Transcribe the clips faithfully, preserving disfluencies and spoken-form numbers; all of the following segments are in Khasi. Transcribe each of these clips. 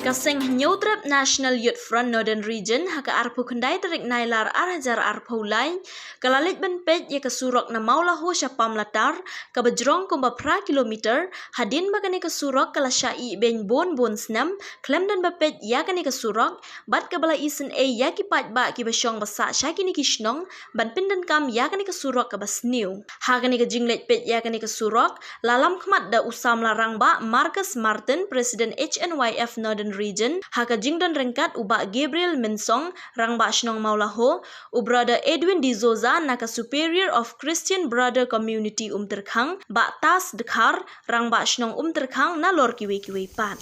Ka seng Hynñiewtrep National Youth Front Northern Region ha ka arphew khyndai tarik Nailar ar hajar arphew lai ka la leit ban peit ïa ka surok na Mawlaho sha Pamlatar, kaba jrong kumba phra kilometer, hadien ba kane ka surok ka la shah ïehbeiñ bun bun snem khlem don ba peit ïa kane ka surok, bad kaba la isynei ïa ki paidbah kiba shong ba sah sha kine ki shnong ban pyndonkam ïa kane ka surok kaba sniew. Ha kane ka jingleit peit ïa kane ka surok la lam khmat da u samla rangbah Marcus Martin, President H N Y F Northern Region, ha ka jingdon ryngkat u Bah Gabriel Mynsong, rangbah shnong Mawlaho, u Brother Edwin D'Souza na ka Superior of Christian Brother Community Umtyrkhang, Bah Tas Dkhar, rangbah shnong Umtyrkhang, nalor kiwei kiwei pat.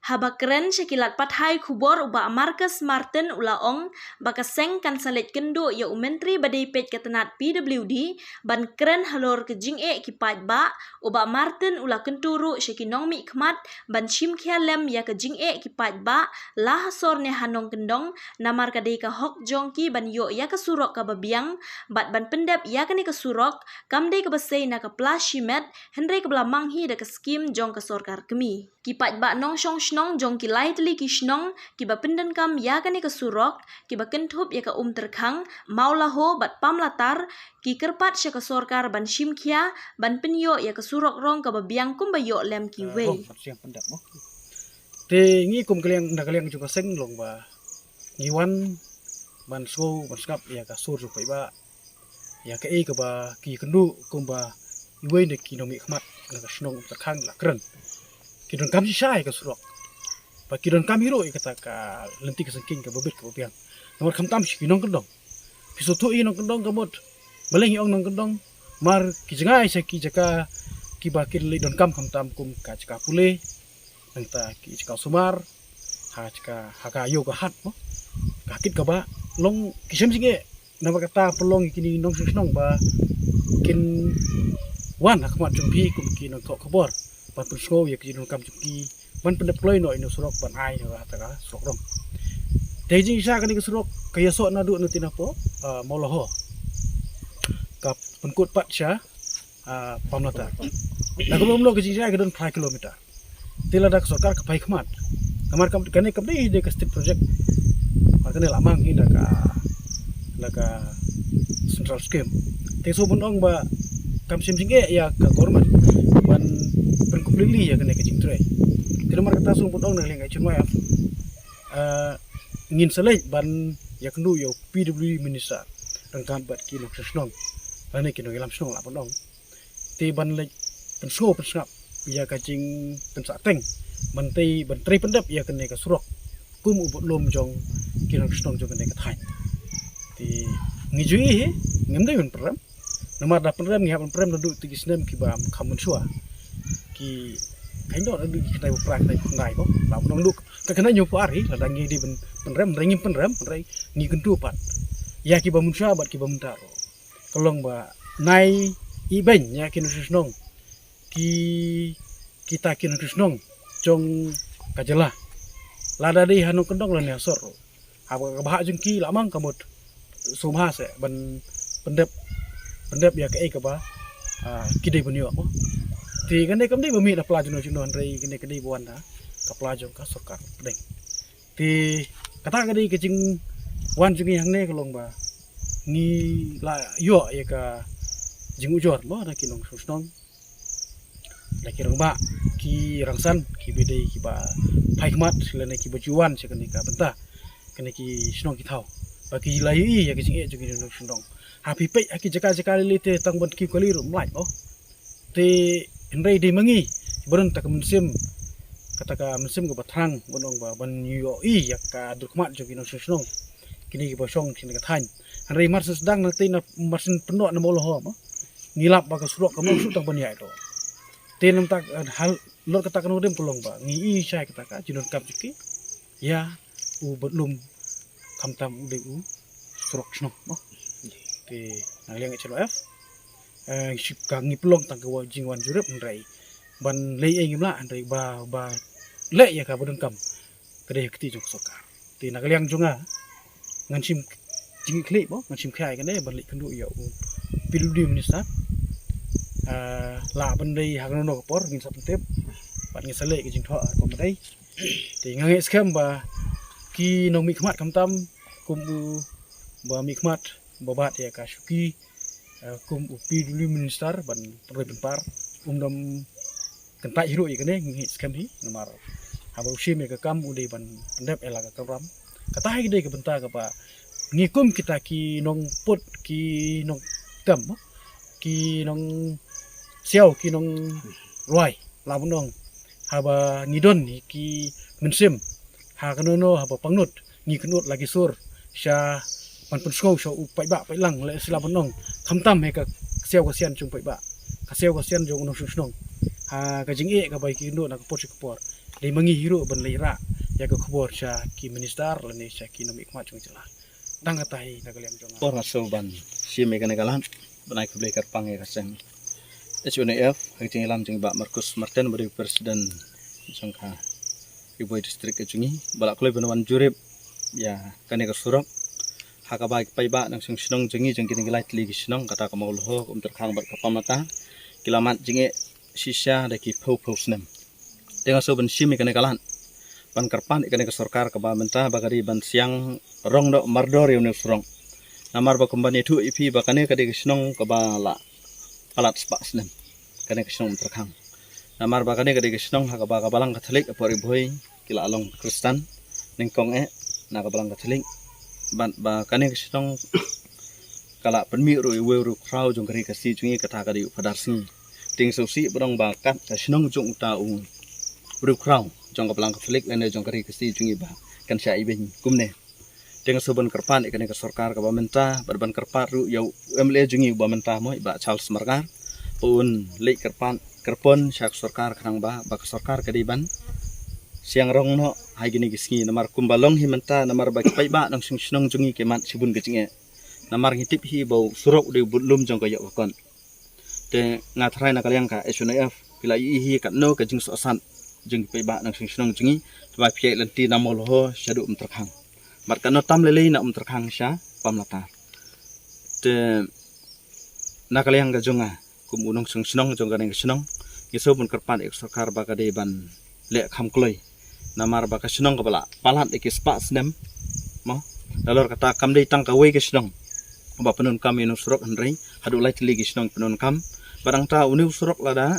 Haba kren sha ki lad pathai khubor, u Bah Marcus Martin u la ong ba ka seng kan sa leit kynduh ïa u Myntri ba dei peit ka tnat P W D ban kren halor ka jingeh ki paidbah. U Bah Martin u la kyntu ruh sha ki nongmihkhmat ban shim khia lem ïa ka jingeh ki paidbah, la ha sor ne ha nongkyndong, namar ka dei ka hok jong ki ban ïoh ïa ka surok kaba biang, bad ban pyndep ïa kane ka surok kam dei kaba sei na ka pla shimet, hynrei kaba la mang hi da ka skim jong ka sorkar kmie. Ki paidbah nongshong shnong jong ki lai tylli ki shnong kiba pyndonkam ïa kane ka surok, kiba kynthup ïa ka Umtyrkhang, Mawlaho bad Pamlatar, ki kyrpad sha ka sorkar ban shim khia ban pynïoh ïa ka surok rong kaba biang kumba ïoh lem kiwei. Rong, ban shim pyndep mo. Te ngi kum ka liang, na ka liang jong ka seng long ba ngi wan ban sngew ban sngap ïa ka sur jong paidbah, ïa kaei kaba ki kynduh kumba iwei na ki nongmihkhmat na ka shnong Umtyrkhang la kren. Ki donkam shisha ïa ka surok, ba ki donkam hi ruh ïa kata ka lynti ka syngkien kaba bit kaba biang. Namar khamtam sha ki nongkyndong, phi sngewthuh ïa ki nongkyndong ka mut, balei ngi ong nongkyndong? Namar ki jngai sha ki jaka kiba ki leit donkam khamtam kum ka jaka pule, nangta ki jaka sumar, ha jaka, ha ka ïew ka hat mo, ka kit kaba long ki shem jingeh. Namar kata pynlong ïa kine ki nongshong shnong ba kin wan ha khmat jong phi kum ki nongthoh khubor ban pynsngew ïa ki jingdonkam jong ki ban pyndep kloi noh ïa une u surok ban ai noh ha kata ka surok rong. Te jingshisha kane ka surok ka ïasoh naduh na Tinapo, ah, Mawlaho, ka pynkut pat sha, ah, Pamlatar. Da kaba mlo ka jingshisha ka don phra kilometer. Te lada ka sorkar ka phai khmat, namar kam, kane kam dei, dei ka state project. Namar kane la mang hi na ka, na ka central scheme. Te shu ban ong ba kam shim jingeh ïa ka government ban pyn completely ïa kane ka jingtrei. Te namar kata shu ban ong na ka liang ka H N Y F, ah, ngin sa leit ban ïakynduh ïa u P W D minister ryngkat bad ki nongshong shnong lane ki nongïalam shnong lah ban ong. Te ban leit pynsngew pynsngap ïa ka jingpynsahteng, ban tei, ban trei pyndep ïa kane ka surok kum u budlum jong ki nongshong shnong jong kane ka thaiñ. Te ngi ju ïohi hi, ngim dei ban pynrem. Namar da pynrem ngi hap ban pynrem naduh ki snem kiba kham mynshuwa. Ki, kham don naduh ki khyndai phew phra, khyndai phew khyndai ko. La ban ong naduh ka khyndai hynñiew phew ar hi, lada ngi dei ban pynrem, hynrei ngim pynrem, hynrei ngi kyntu pat ïa kiba mynshuwa bad kiba mynta ruh. Ka long ba nai ibeiñ ïa ki nongshong shnong, ki, kita ki nongshong shnong jong ka jylla, lada dei ha nongkyndong lane ha sor ruh. Haba ka bhah jong ki la mang ka mut sngewbha seh ban pyndep, pyndep ïa kaei kaba, ah, ki dei ban ïoh mo. Te kane kam dei ba mih na pla jong no jong no, hynrei kane ka dei ba wan na ka pla jong ka sorkar pdeng. Te kata ka dei ka jingwan jong ngi hangne, ka long ba ngi la ïoh ïa ka jingujor mo na ki nongshong shnong, na ki rangbah, ki rangsan kiba dei kiba phai khmat lane kiba ju wan sha kane ka bynta, kane ki shnong ki thaw, ba ki la ïohi ïa ka jingeh jong ki nongshong shnong. Ha phi peit ha ki jaka jaka lei lei te tang ban kiew kali ruh ym lait mo. Te hynrei dei ma ngi ba don kata ka mynsiem, kata ka mynsiem kaba thrang ban ong ba ban ïohi ïa ka dur khmat jong ki nongshong shnong, kine kiba shong kine ka thaiñ. Hynrei mar shu sdang na tei, na mar shu pynnoh na Mawlaho mo, ngi lap ba ka surok ka mut shu tang ban ïaid ruh. Te namar kata, eh, halor kata ka nongrim ka long ba ngi i shai kata ka jingdonkam jong ki ïa u bad lum, khamtam u dei u surok shnong mo. Te na ka liang H N O F, eh, shim ka ngi pynlong tang ka wa-, jingwan jurip, hynrei ban leh ei ngim lah, hynrei ba, ba leh ïa kaba donkam ka dei ha ka kti jong ka sorkar. Te na ka liang jong nga, ngan shim jingkhlieh mo, ngan shim khia ïa kane ban leit kynduh ïa u P W D minister. Ah, lah ban dei ha kano kano ka por ngin sa pyntip bad ngin sa leh ka jingthoh ha ka rukom ba dei. Te nga ngeit skhem ba ki nongmihkhmat, khamtam kum u ba mihkhmat ba bat ïa ka shuki, eh, kum u P W D minister ban pynroi pynpar, um dang kyntait hi ruh ïa kane, ngi ngeit skhem hi, namar haba u shim ïa ka kam u dei ban pyndep ïa la ka kamram. Kata hi ka dei ka bynta kaba ngi kum kita ki nongput, ki nongtem, ki nongsiaw, ki nongrwai, lah ban ong, haba ngi don hi ki mynsiem ha kano kano, haba pangnud ngi kynnoh la ki sur sha ban pynsngew sha u paidbah paidlang, lehse lah ban ong, khamtam hi ka siaw ka sian jong u paidbah, ka siaw ka sian jong u nongshong shnong. Ha ka jingeh kaba ki kynnoh na ka por sha ka por, dei ma ngi hi ruh ban leit rah ïa ka khubor sha ki minister lane sha ki nongmihkhmat jong ka jylla. Tang kata hi na ka liang jong nga. Por nga shu ban shim ïa kane ka lad, ban ai khublei kyrpang ïa ka seng H N O F ha ka jingïalam jong i Bah Marcus Martin, ba dei president jong ka Ri Bhoi District ka jong ngi, ba la kloi ban wan jurip ïa kane ka surok ha kaba ki paidbah nongshong shnong jong ngi jong kine ki lai tylli ki shnong, kata ka Mawlahok, Umtyrkhang bad ka Pamnata, ki la mad jingeh shisha da ki phew phew snem. Te nga shu ban shim ïa kane ka lad ban kyrpad ïa kane ka sorkar kaba mynta ba ka dei ban siang rong noh mardor ïa une u surok. Namar ba kumba ngi ïathuh ïa phi ba kane ka dei ka shnong kaba la palat spah snem, kane ka shnong Umtyrkhang. Namar ba kane ka dei ka shnong ha kaba ka Balang Katholik hapoh Ri Bhoi ki la long Khristan nyngkong eh na ka Balang Katholik. Bad ba kane ka shnong ka la pynmih ruh ïa uwei u riewkhraw jong ka ri Khasi jong ngi, kata ka dei u Phadar Sngi. Te nga sngewsih ban ong ba kat ka shnong jong uta u riewkhraw jong ka Balang Katholik lane jong ka ri Khasi jong ngi ba kan shah ibeiñ kumne. Te nga shu ban kyrpad ïa kane ka sorkar kaba mynta, bad ban kyrpad ruh ïa u M L A jong ngi uba mynta mo, i Bah Charles Markar, ba un leit kyrpad kyrpon sha ka sorkar khnang ba, ba ka sorkar ka dei ban siang rong noh ha kine ki sngi, namar kumba long hi mynta, namar ba ki paidbah nongshong shnong jong ngi ki mad shibun ka jingeh. Namar ngi tip hi ba u surok u dei u budlum jong ka ïoh ka kot. Te nga tharai na ka liang ka H N O F phi la ïohi hi katno ka jingsohsat jong ki paidbah nongshong shnong jong ngi, haba phi ïaid lynti na Mawlahok shaduh Umtyrkhang, bad katno tam lei lei na Umtyrkhang sha Pamnata. Te na ka liang ka jong nga kum u nongshong shnong jong kane ka shnong, ngi shu ban kyrpad ïa ka sorkar ba ka dei ban leh kham kloi. Namar ba ka shnong kaba la palat ïa ki spah snem mo, nalor kata kam dei tang kawei ka shnong ba pyndonkam ïa une u surok, hynrei haduh lai tylli ki shnong pyndonkam. Bad hangta une u surok lada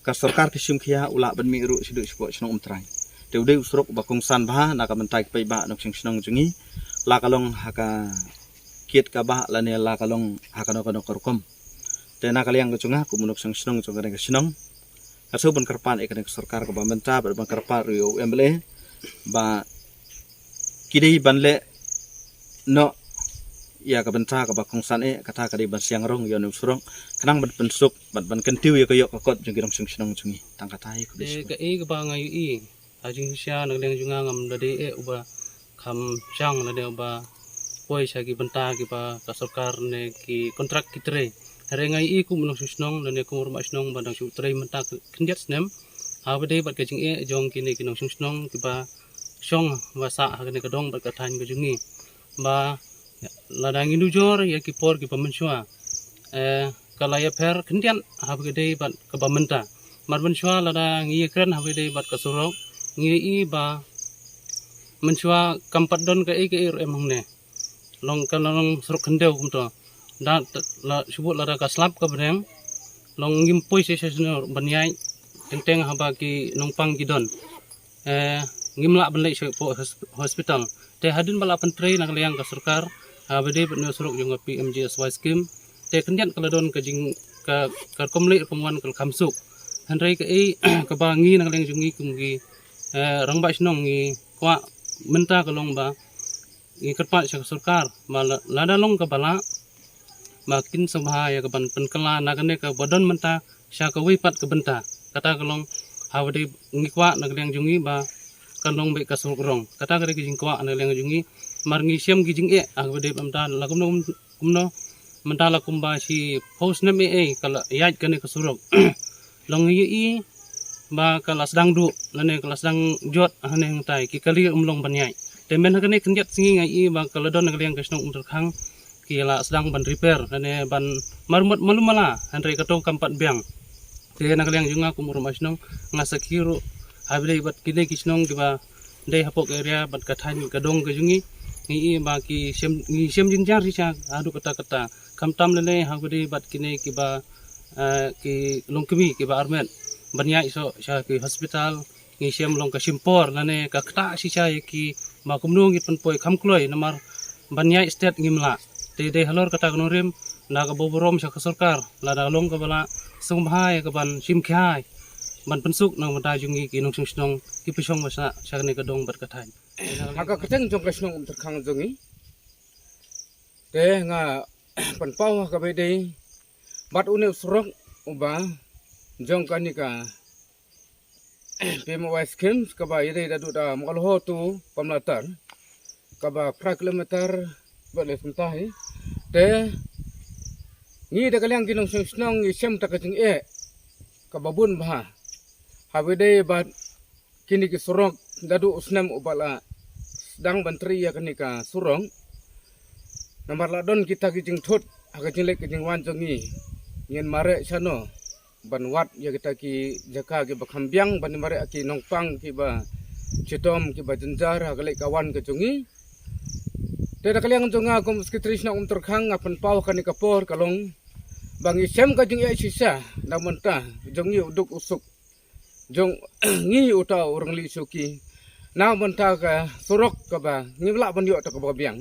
ka sorkar ka shim khia u lah ban mih ruh shaduh shapoh shnong Umtrai. Te u dei u surok uba kongsan bha na ka bynta ki paidbah nongshong shnong jong ngi, la ka long ha ka kit ka bah lane la ka long ha kano kano ka rukom. Te na ka liang ka jong nga kum u nongshong shnong jong kane ka shnong, nga shu ban kyrpad ïa kane ka sorkar kaba mynta, bad ban kyrpad ruh ïa u M L A ba ki dei ban leh noh ïa ka bynta kaba kongsan eh, kata ka dei ban siang rong ïa une u surok khnang ban pynsuk bad ban kyntiew ïa ka ïoh ka kot jong ki nongshong shnong jong ngi. Tang kata hi, khublei shibun. Te kaei kaba nga ïohi ha jingshisha na ka liang jong nga, ngam da dei eh uba kham shang lane uba poi sha ki bynta kiba ka sorkar ne ki kontrak ki trei. Hynrei nga ïohi kum u nongshong shnong lane kum u rangbah shnong ba dang shu trei mynta khyndiat snem, haba dei bad ka jingeh jong kine ki nongshong shnong kiba shong ba sah ha kane ka dong bad ka thaiñ ka jong ngi, ba lada ngi nujor ïa ki por kiba mynshuwa, eh, ka la ïapher khyndiat haba ka dei bad kaba mynta. Mar mynshuwa lada ngi ïakren haba ka dei bad ka surok, ngi ïohi ba mynshuwa kam pat don kaei kaei ruh em hangne. Long ka long surok khyndew kumto. Da, la, shu bud lada ka slap ka bneng, long ngim poi sha sha shnong ban ïaid, teng teng haba ki nongpang ki don, eh, ngim lah ban leit sha hos-, hospital. Te hadien ba la pyntrei na ka liang ka sorkar, haba dei bad une u surok jong ka P M G S Y scheme, te khyndiat ka la don ka jing, ka, ka rukom leit rukom wan ka la kham suk. Hynrei kaei kaba ngi na ka liang jong ngi kum ki, eh, rangbah shnong ngi kwah mynta ka long ba ngi kyrpad sha ka sorkar ba la, lada long kaba lah, ba kin sngewbha ïa ka ban pynkylla na kane kaba don mynta sha kawei pat ka bynta. Kata ka long ha ba dei ngi kwah na ka liang jong ngi ba kan long beit ka surok rong. Kata ka dei ka jingkwah na ka liang jong ngi. Mar ngi shem ki jingeh ha ba dei ba mynta la kumno kumno mynta la kumba shi phew snem eh eh ka la ïaid kane ka surok. Long ïa i ba ka la sdang duh lane ka la sdang jot hane hangtai ki kali um long ban ïaid. Te men ha kane khyndiat sngi nga i ba ka la don na ka liang ka shnong Umtyrkhang ki la sdang ban repair lane ban marmot malu mala hynrei ka to kam pat biang. Te na ka liang jong nga kum u rangbah shnong nga sakhi ruh ha ba dei bad kine ki shnong kiba dei hapoh ka area bad ka thaiñ ka dong ka jong ngi. Ngi i ba ki shem ngi shem jynjar shisha haduh kata kata. Khamtam lane ha ba dei bad kine kiba eh, ki longkmie kiba armet ban ïaid soh sha ki hospital. Ngi shem long ka shim por lane ka ktah shisha ïa ki ba kumno ngi pynpoi kham kloi namar ban ïaid stet ngim lah. Te dei halor kata ka nongrim na ka burom sha ka sorkar lada long kaba lah sngewbha ïa ka ban shim khia ban pynsuk na ka bynta jong ngi ki nongshong shnong ki pynshong ba sha sha kane ka dong bad ka thaiñ. Ha ka kyrteng jong ka shnong Umtyrkhang jong ngi te nga pynpaw ha kaba dei bad une u surok uba jong kane ka P M A Y scheme kaba ïadei da duh da Mawlaho to Pamlatar kaba phra kilometer ba le sentahi. Te ngi da ka liang ki nongshong shnong ngi shem ta ka jingeh kaba bun bha ha ba dei bad kine ki surok da duh u snem uba la sdang ban trei ïa kane ka surok. Namar la don kita ki jingthut ha ka jingleit ka jingwan jong ngi ngin mareh shano ban wad ïa kita ki jaka kiba kham biang ban mareh ki nongpang kiba chitom kiba jynjar ha ka leit ka wan ka jong ngi. Te da ka liang jong nga kum u Secretary shnong Umtyrkhang nga pynpaw kane ka por ka long ba ngi shem ka jingeh shisha na ka bynta jong ngi u duk u suk jong ngi uta u rangli shuki na ka bynta ka surok kaba ngim lah ban ïoh ta kaba biang.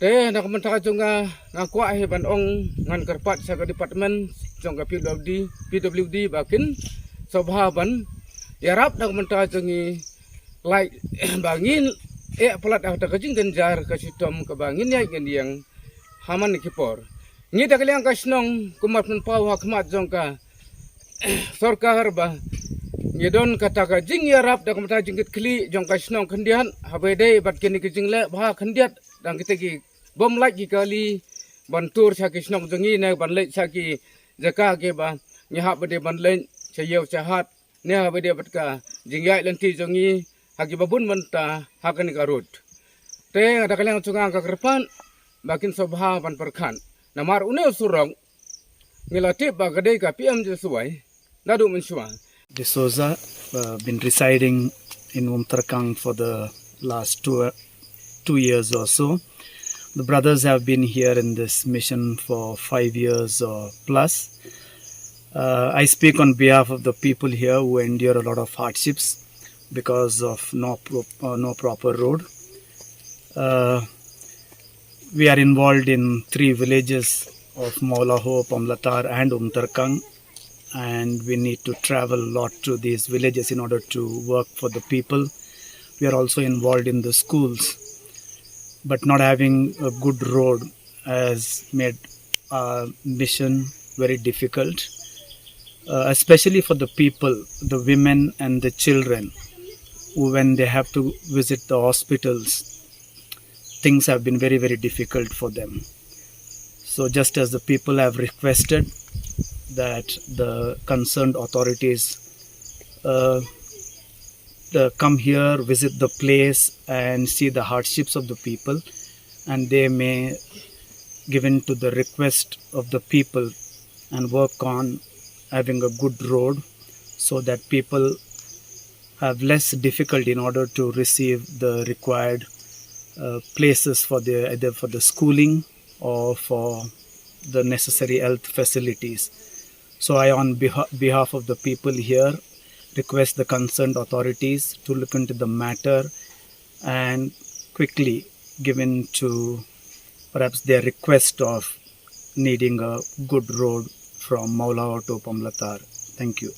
Te na ka bynta jong nga nga kwah hi ban ong ngan kyrpad sha ka department jong ka P W D, P W D ba kin sngewbha ban ïarap na ka bynta jong ngi lait ba ngin eh palat ha ta ka jingjynjar ka chitom kaba ngin ïaid ngin ïeng ha man ki por. Ngi da ka liang ka shnong kumba pynpaw ha khmat jong ka sorkar ba ngi don kata ka jingïarap da ka bynta jingkitkhlieh jong ka shnong khyndiat ha ba dei bad kine ki jingleh bha khyndiat dang kita ki bym lait ki kali ban tur sha ki shnong jong ngi ne ban leit sha ki jaka kiba ngi hap ba dei ban leit sha ïew sha hat ne ha ba dei bad ka jingïaid lynti jong ngi ha kiba bun mynta ha kane ka road. Te da ka liang jong nga ka kyrpad ba kin sngewbha ban pyrkhat namar une u surok ngi la tip ba ka dei ka P M G S Y naduh mynshuwa. D'Souza, uh, been residing in Umtyrkhang for the last two, two years or so. The brothers have been here in this mission for five years or plus. Uh, I speak on behalf of the people here who endure a lot of hardships because of no, pro- uh, no proper road. Uh, we are involved in three villages of Mawlaho, Pamlatar, and Umtyrkhang, and we need to travel a lot to these villages in order to work for the people. We are also involved in the schools, but not having a good road has made our mission very difficult, uh, especially for the people, the women and the children, who, when they have to visit the hospitals, things have been very, very difficult for them. So, just as the people have requested that the concerned authorities uh, the, come here, visit the place, and see the hardships of the people, and they may give in to the request of the people and work on having a good road so that people have less difficulty in order to receive the required uh, places for the, either for the schooling or for the necessary health facilities. So I, on beha- behalf of the people here, request the concerned authorities to look into the matter and quickly give in to perhaps their request of needing a good road from Mawlaho to Pamlatar. Thank you.